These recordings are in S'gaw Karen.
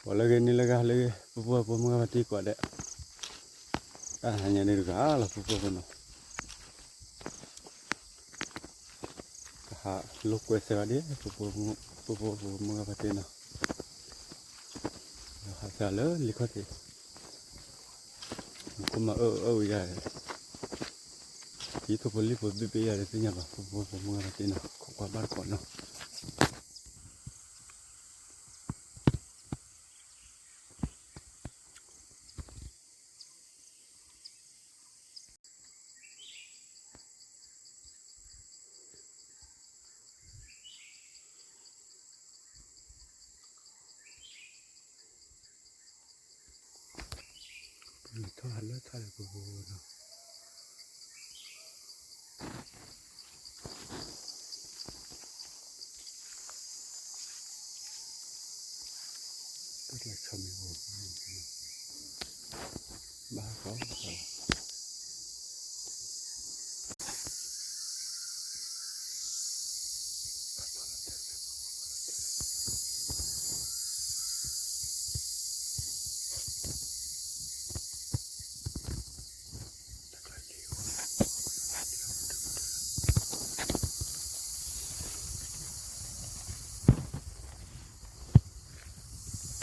ပှၤလၢဂ့ၤန့ၣ်လၢဂၤလၢဂ့ၤ ပှၤဖိမုၢ်ဂၤပတံၤကိးဂၤဒဲး, တၢ်ဟါညါဒုးတဂၤလီၤ ပှၤဖိမုၢ်နီၤ, ကဟးလိာ်ကွဲစၢၤဂၤဒဲး ပှၤဖိမုၢ်ဂၤပတံၤနီၤ, ဟးစၢၤလၢလံခီၣ်ထံး, ခိၣ်မၤအၢၣ်အၢၣ်ဝံၤယၤ, ယထိၣ်ဖိလံၣ်ဖိဘ့ၣ်ဘ့ၣ်ယၤဒီးသ့ၣ်ညါဘၣ် ပှၤဖိမုၢ်ဂၤပတံၤနီၤ ခိးကွၢ်ဘၣ်တကိးနီၤ ထီၣ်ဟးလၢထီၣ်လၢပူၤပူၤနီၤ, တၢ်ဆီမံၤပ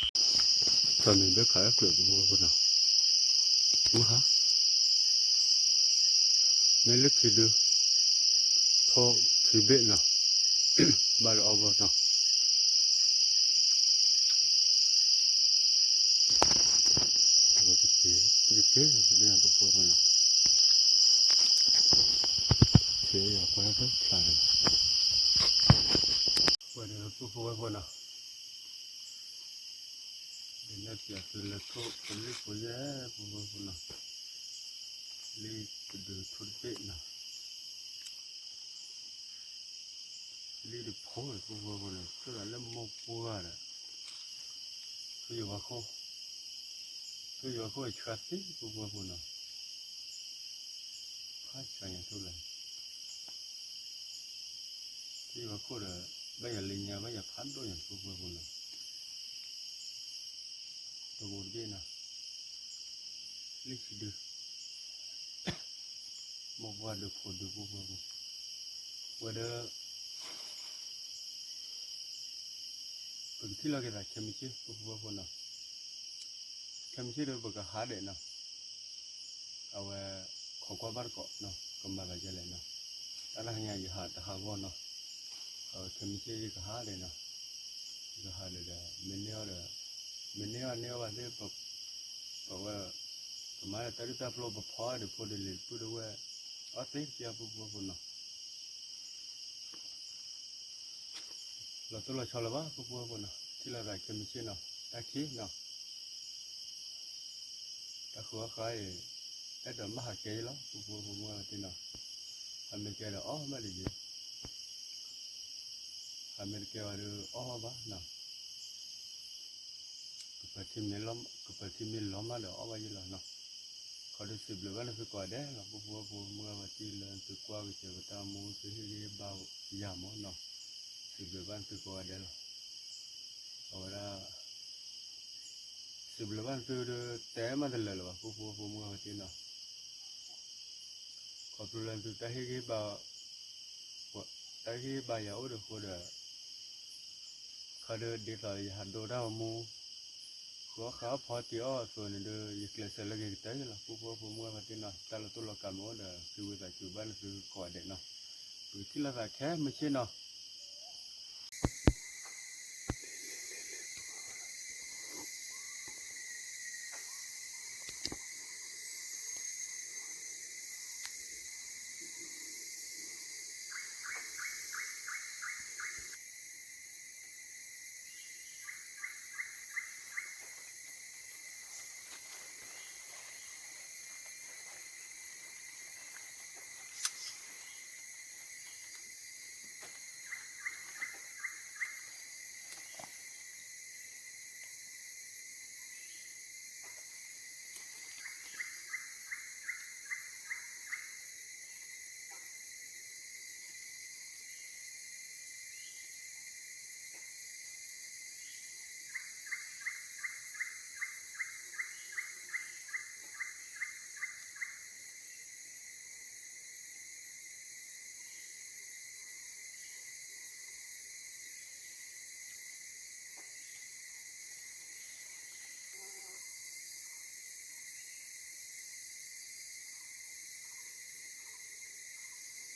ူၤ, ဘၣ်ဃီ တၢ်မ့ၢ်ဘၣ်ခးလၢကျၢၤပူၤပူၤနီၤ, မုၢ်ဟါ, မ့ၢ်လၢခံဒု, ထီခံဘ့ၣ်နီၤ, ဘၣ်လၢအီၣ်ဘီနီၤ, ပကက့ၤ, ပကက့ၤ, ပကက့ၤ, ပကက့ၤနီၤ, ဆ့ယၤကွၢ်ဖျါန့ၣ်, ပှၤဒီးပှၤဖိဝဲဖိနီၤ ဒ်န့ၣ်ပျးသုလၢထိၣ်ပလံၣ်ဖိယဲၢ်ပူၤပူၤနီၤ, လံၣ်တဒုထိၣ်တဘ့ၣ်နီၤ, လံၣ်တဖိပူၤပူၤပူၤန့ၣ် ထိၣ်သးလၢမိၢ်ပှၢ်ဒီး ထိၣ်ယိၤဝါခိၣ်, ထိၣ်ယိၤဝါခိၣ်အဆှါသ့ပူၤပူၤပူၤနီၤ, ဖးဆှါညါထိၣ်လဲၣ် ထိၣ်ယိၤဝါခိၣ်ဒီး ဘၣ်ယၤလၢညါဘၣ်ယၤဖးဒိၣ်ညါပူၤပူၤပူၤနီၤ, တဘိတဘ့ၣ်နီၤ, လံၣ်ခံဒု, မိၢ်ပှၢ်ဒုးဖိဒုပူၤပူၤပူၤ, ဝဲဒီး ပကထံၣ်လိာ်က့ၤသးခဲမုၢ်ဆ့ၣ်ပူၤပူၤပူၤနီၤ, ခဲမုၢ်ဆ့ၣ်ဒီးပကဟးဒဲးနီၤ, အဝဲ ခိးကွၢ်ဘၣ်တကိးနီၤ ကမၤသးဒ်လဲၣ်နီၤ, တၢ်တဟါညါယဟးတဟးဂီၢ်နီၤ, အဝဲခဲမုၢ်ဆ့ၣ်ယကဟးဒဲးနီၤ, ယကဟးဒဲးဒီး မ့ၢ်န့ၢ်အီၤဒီး မ့ၢ်န့ၢ်အီၤန့ၢ်အီၤဘၣ်သ့ၣ် ပဝဲ ကမၤဒီးတၢ်ဒုၣ်တၢ်ပျိပဖီဒုးဖိဒုးလံၤပုၢ်ဒုးဝဲၢ် အီၣ်သ့ပျါပူၤပူၤပူၤနီၤ လီၤတိၢ်လီၤဆီလၢၤဘၣ် ပူၤပူၤပူၤနီၤ ထံၣ်လိာ်သးခဲမုၢ်ဆ့ၣ်နီၤ တၢ်ခံးနီၤ တၢ်ဃုအီၣ်ဃုအီအံၤ အဲၣ်ဒိးဘၣ်ဟးကဲအံၤလီၤ ပူၤပူၤပူၤမုၢ်အဝဲသ့ၣ်နီၤ ဟးမ့ၢ်ကဲဒီးအီၣ်မးတယံၤ ဟးမ့ၢ်တကဲဘၣ်ဒီးအီၣ်ဘၣ်နီၤ ကပၤထံမ့ၢ်လီၤမးဒီးအီၣ်ဘၣ်ယံၤလီၤနီၤ ခီဒီးစံးဘျုးဘၣ်နသုကိးဂၤဒဲးလီၤ ပူၤပူၤပူၤမုၢ်အဝဲသ့ၣ်လၢသုကွၢ်ကစၢၤပတၢ်မူသုဟ့ၣ်ဂံၢ်ဟ့ၣ်ဘါယၤမးနီၤ စံးဘျုးဘၣ်နသုကိးဂၤဒဲးလီၤ အဝဲဒၣ် စံးဘျုးဘၣ်နသုဒီးတဲမးတလၢာ်လၢၤဘၣ် ပူၤပူၤပူၤမုၢ်အဝဲသ့ၣ်နီၤ ခီဖျိလၢနသုတၢ်ဟ့ၣ်ဂံၢ်ဟ့ၣ်ဘါ တၢ်ဟ့ၣ်ဂံၢ်ဟ့ၣ်ဘါယၤအိၣ်ဒီးဃိဒီး ခီဒီးဒ်သိးယဟးဒိတၢ်ဂီၤမူ ဃီဃါအီၣ်ဖီတ့ၢ်အီၣ်အသိးန့ၣ်ဒီး ယကျဲးစၢးလၢက့ၤကတၢၢ်ယလီၤ ပှၤဖိမုၣ်ဝဲပှၤတ့ၢ်နီၤ တၢ်လီၤတိၢ်လီၤကးမ့ၢ်အိၣ်ဒီး ဃ့ဝံသးစူၤဘၣ်နသုကိးဂၤဒဲးနီၤ ပကထံၣ်လိာ်သးခဲမုၢ်ဆ့ၣ်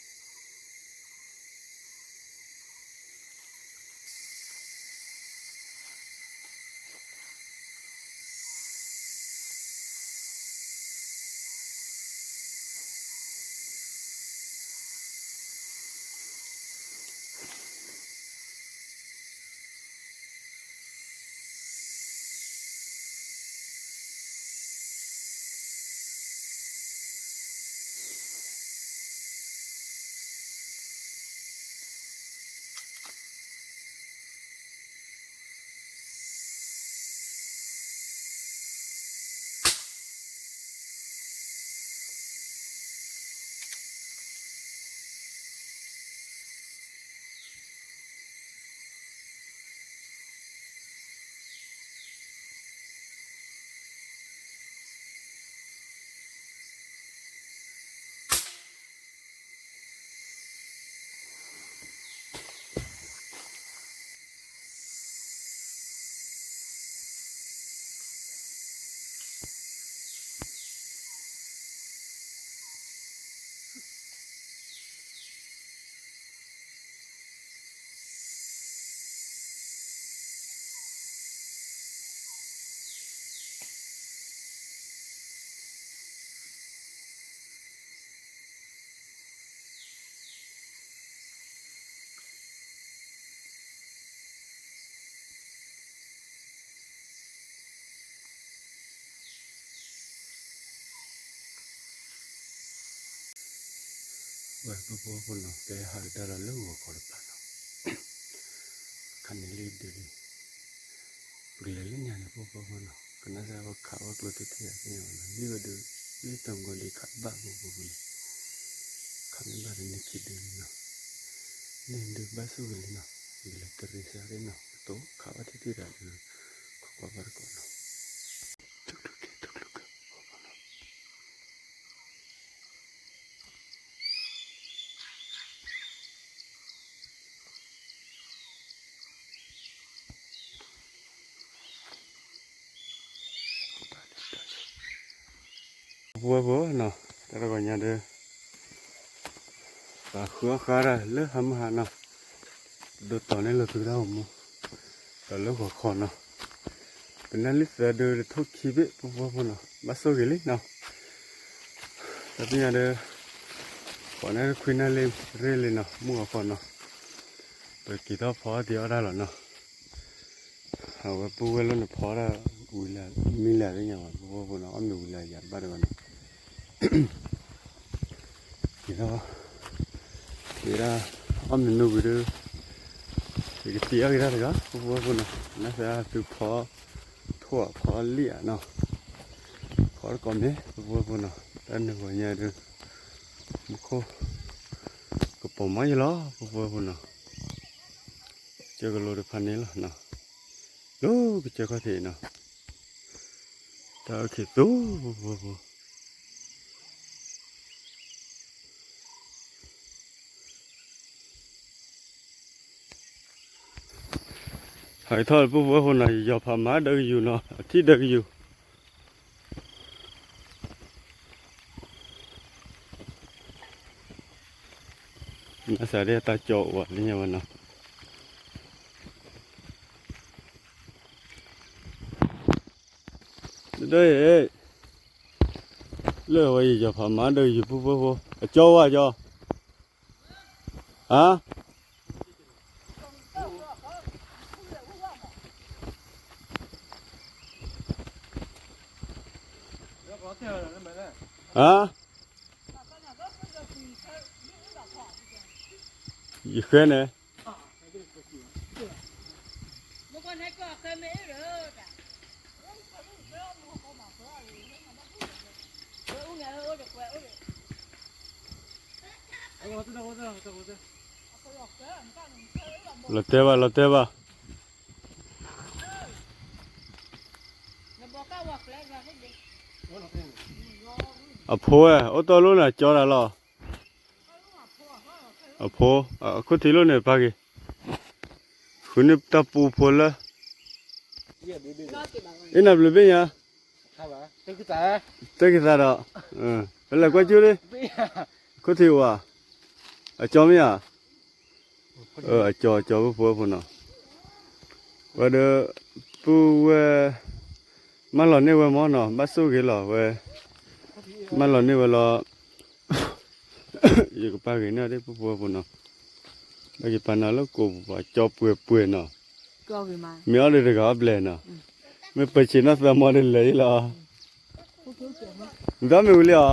နီၤ ဝဲပဖိဖိနီၤ ကဲဟးကဒါဒီးလၢဂီၤခီတပၤနီၤ ခါန့ၣ်လံဒုးလံ ပကလဲၤလၢညါန့ၣ် ပဖိဖိနီၤ ကနၣ်စၢ်ဝဲခးဝဲကျိထံထံသ့ၣ်ညါဝဲနီၤ လံဝဲဒုး လံတၢ်ဂီၤဒုးခးဘၣ်ပဖိဖိလံ ခးမ့ၢ်ဘၣ်တန့ၢ်ခံဒုးလံနီၤ န့ၣ်ဒုးဘၣ်ဆိၣ်ဂ့ၤလံနီၤ ယလဲၤတရံးစၢ်ရ့နီၤ ပတိခးဘၣ်ထံထံတၢ်ဒုး ခီကွၢ်ဘၣ်တကိးနီၤ ပဝဲပနီၤ တၢ်တဂီၤညါဒီး ပှၤဃုအီၣ်ဃါတၢ်လၢဟါမုၢ်ဟါနီၤ ဒိၣ်တီၤန့ၣ်လီၤသုတၢ်အိၣ်မူ ဒီးလၢဂီၤခီနီၤ ပနၢ်လံသၢဒုးတထိၣ်ခံဘ့ၣ် ပဝဲပနီၤ ဘၣ်ဆိၣ်ဂ့ၤလံနီၤ တၢ်ပညါဒီး ပှၤန့ၣ်ခွံနၢ်လံရ့ၣ်လံနီၤ မုၢ်ဂီၤခီနီၤ ပက့ၤထီၣ်ဖီအီၣ်တ့ၢ်အီၣ်တၢ်လီၤနီၤ အဝဲပူၤဝဲလၢနဖီတၢ်ဝံၤလၢ မံလၢသ့ၣ်ညါဝဲ ပဝဲပနီၤ အီၣ်မ့ၤဝံၤလၢယၤတဘၣ်တဂီၤနီၤ က့ၤထီၣ် က့ၤဒၣ် အီၣ်မ့ၤမ့ၢ်ဝံၤဒီး ယကတ့အီၣ်က့ၤတၢ်တဂၤ ပဝဲပနီၤ နသးသုဖီ ထိၣ်အဖီလံၣ်အနီၤ ဖီတကိးမ့ၢ် ပဝဲပနီၤ တၢ်နုာ်ဂီၤညါဒီး မူခိၣ် ကပိာ်မီၤယလီၤ ပဝဲပနီၤ ကစၢၢ်ကလိတဖၣ်န့ၣ်လီၤနီၤ လၢကစၢၢ်ခီၣ်ထံးနီၤ တၢ်အုၣ်ခ့သူ ပဝဲပူၤ ဟး အထီၣ်ပူဖိဝဲၢ်ဖိနီၤ ယယီၤဖးမၤဒၢကယူၤနီၤ အထံၣ်ဒၢကယူၤ နစးဒၣ်တၢ်ကၠီအိၣ်လၢညါဝဲနီၤ ဒၢ လၢဝဲယယီၤဖးမၤဒၢကယူၤပူဖိဝဲၢ်ဖိ အကၠီဝဲကၠီ ဟါ ဟါ ယဃဲန့ၣ် လီၤတဲာ်ဘၣ် လီၤတဲာ်ဘၣ် အဖိဝဲ အိၣ်တီၢ်လိၣ်န့ၣ် ကၠီတၢ်လီၤ အဖိ အခိၣ်ထံးလိၣ်န့ၣ် ပာ်က့ၤ ဃုန့ၢ်တၢ်ပူဖိလၢ အ့ၣ်နၤဘျုးဘ့ၣ်ညါ တဲက့ၤသးဒီး ပလဲၤကွၢ်ကၠူလံ ခိၣ်ထံးဝဲ အကၠီမ့ၢ်ဧါ အကၠီ အကၠီဖိဖိဖိနီၤ ဝဲဒီး ပုၢ်ဝဲၢ် မၢလီၤန့ၢ်ဝဲမ့ၢ်နီၤ ဘၣ်ဆိၣ်ဂ့ၤလီၤဝဲ မၢလီၤန့ၢ်ဝဲလီၤ ယကပာ်ဂ့ၤန့ၢ်ဒ်ပူဖိဖိနီၤ ဘၣ်က့ၤပာ်နၤလၢကိးပူၤပှၤကၠီပှဲၤပှဲၤနီၤ မ့ၢ်အီၣ်ဒီးတဂၤအီၣ်ဘျဲၣ်နီၤ မ့ၢ်ပဆ့းနီၣ်သးမီဒီးလဲၤအံၤလီၤ နတမ့ၢ်ဝံၤလံဧါ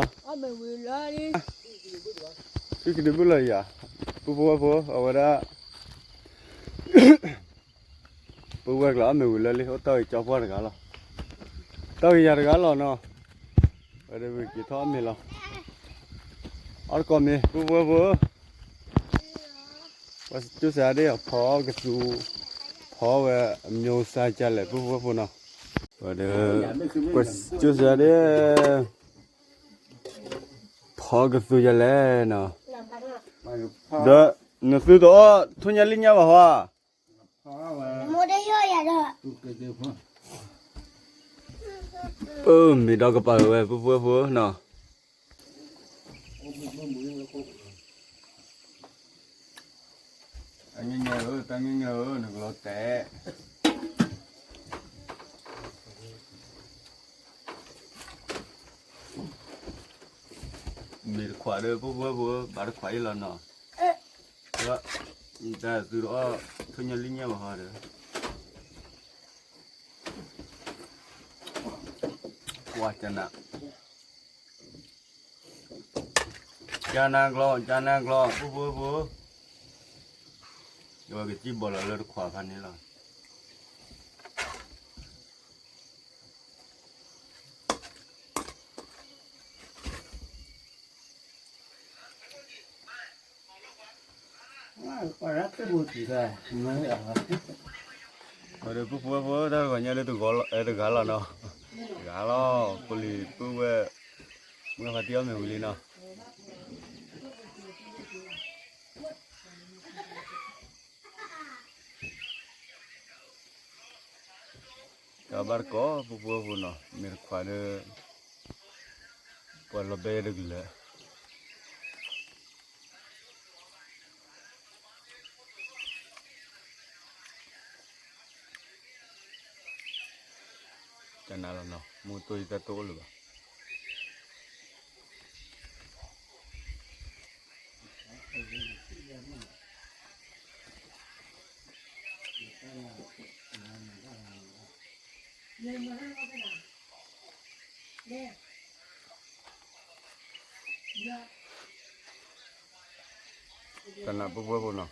သုကဒုးဘုၣ်လီၤယၤ ပူဖိဝဲဖိ အဝဲဒၣ် ပဝဲကျါအီၣ်မ့ၤဝံၤလၢလံ အိၣ်တၢ်ဂ့ၤကၠီပှၢ်တဂၤလီၤ တၢ်ဂ့ၤယၤတဂၤလီၤနီၤ ဝဲဒၣ်ဝံၤက့ၤထီၣ်အီၣ်မ့ၤလီၤ အီၣ်တကိးမ့ၤ ပူဖိဝဲဖိ ပှၤစူၢ်စးဒၣ်အဖီကသူ ဖီဝဲအမျိုးစားကလဲၣ် ပူဖိဝဲဖိနီၤ ဝဲဒီး ပှၤစူၢ်စးဒၣ် ဖီကသူကလဲၣ်နီၤ ဒီး နသုတအီၣ် ထူၣ်ညါလံၣ်ညါဘၣ်ဟီ ပမ့ၢ်ဒီးကပာ်ဝဲ ပူဖိဝဲဖိနီၤ တၢ်ညီညီဧၢ တၢ်ညီညီဧၢ နကလီၤတဲာ် မ့ၢ်တခွးဒီး ပူဖိဝဲဖိ ဘၣ်တခွးအံၤလီၤနီၤ ဒီး တၢ်သုတအီၣ် ထူၣ်ညါလံၣ်ညါဘၣ်ဟီဒီး ကွၢ်ကနၣ် ကနၣ်ကျီ ကနၣ်ကျီ ပူဖိဝဲဖိ ယဝဲကစံၣ်ဘီလီၤလၢတခွးဖးန့ၣ်လီၤ ပူဖိဝဲဖိ တၢ်တဂီၤညါလၢတဂၤလီၤနီၤ တဂၤလီၤ ပလံၤပုၢ်ဝဲၢ် မုၢ်ဖါတံၢ်အီၣ်မ့ၤဝံၤလံနီၤ တၢ်ဘၣ်တကိး ပူဖိဝဲဖိနီၤ မ့ၢ်တခွးဒီး ပှၤလီၤဘဲတကလၢာ် ကနၣ်လီၤနီၤ မူတိၢ်ယတၢ်တိၢ်အိၣ်လၢၤဘၣ် တနၢ်ပူဖိဖိနီၤ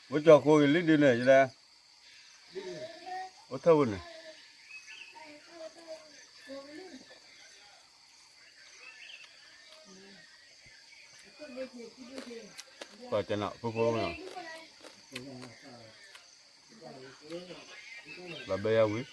အိၣ်ကၠီၤကိးဂ့ၤလံဒုးန့ၣ် ယလဲၣ် အိၣ်ထၢၣ်ဝဲန့ၣ် ပှၤကနၣ်ဖိဖိနီၤ, လီၤဘဲယါဝံၤ,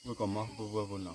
ဝဲကမီၤပူၤပူၤပူၤနီၤ,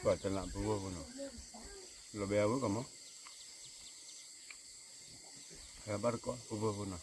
ပှၤတလးပူၤပူၤနီၤ, လီၤဘဲအဝဲကမီၤ, ဟဲဘၣ်တကိးပူၤပူၤပူၤနီၤ.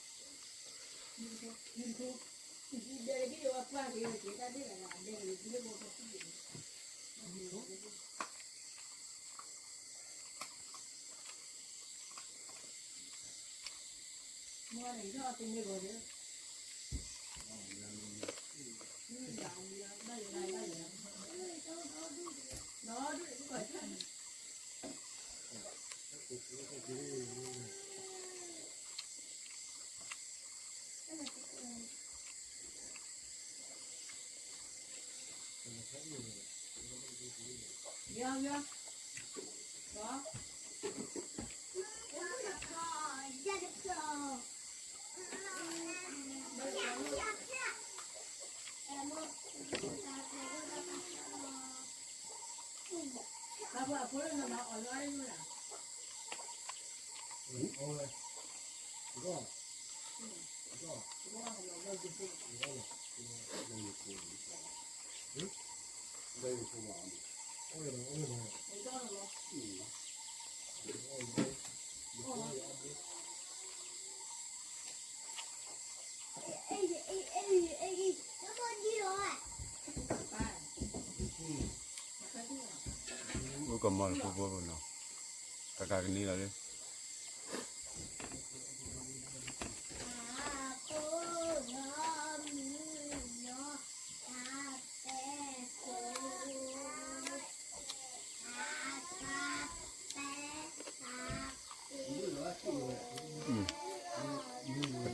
အိၣ်ကမီၤလၢဖိဖိဖိနီၤ, ကကကန့ၢ်လီၤလၢ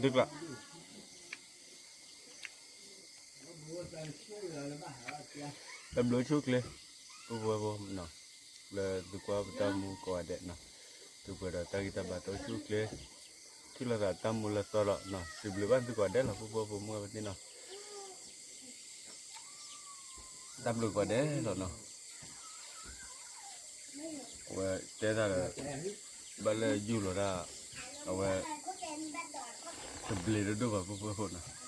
ဒုးကျး တၢ်ဘျုးဆိၣ်ကျဲ ပဝဲပနီၤ, လၢသုကွၢ်ပတၢ်မူကိးဂၤဒဲးနီၤ, သုပှဲၤဒီးတၢ်ဂံၢ်တၢ်ဘါတအိၣ်ဆူၣ်အိၣ်ချ့, ထံၣ်လိာ်သးတၢ်မူလၢသီဒီးနီၤ, စံးဘျုးဘၣ်သုကိးဂၤဒဲးလီၤ ပှၤဖိပမိၢ်ဝဲသ့ၣ်နီၤ, တၢ်ဘျုးကိးဂၤဒဲးလီၤနီၤ. အဝဲတဲတၢ်ဒီး ဘၣ်လၢယူၢ်လီၤတၢ် အဝဲ တဘျ့တဒိၣ်ဘၣ် ပှၤဖိဃိနီၤ.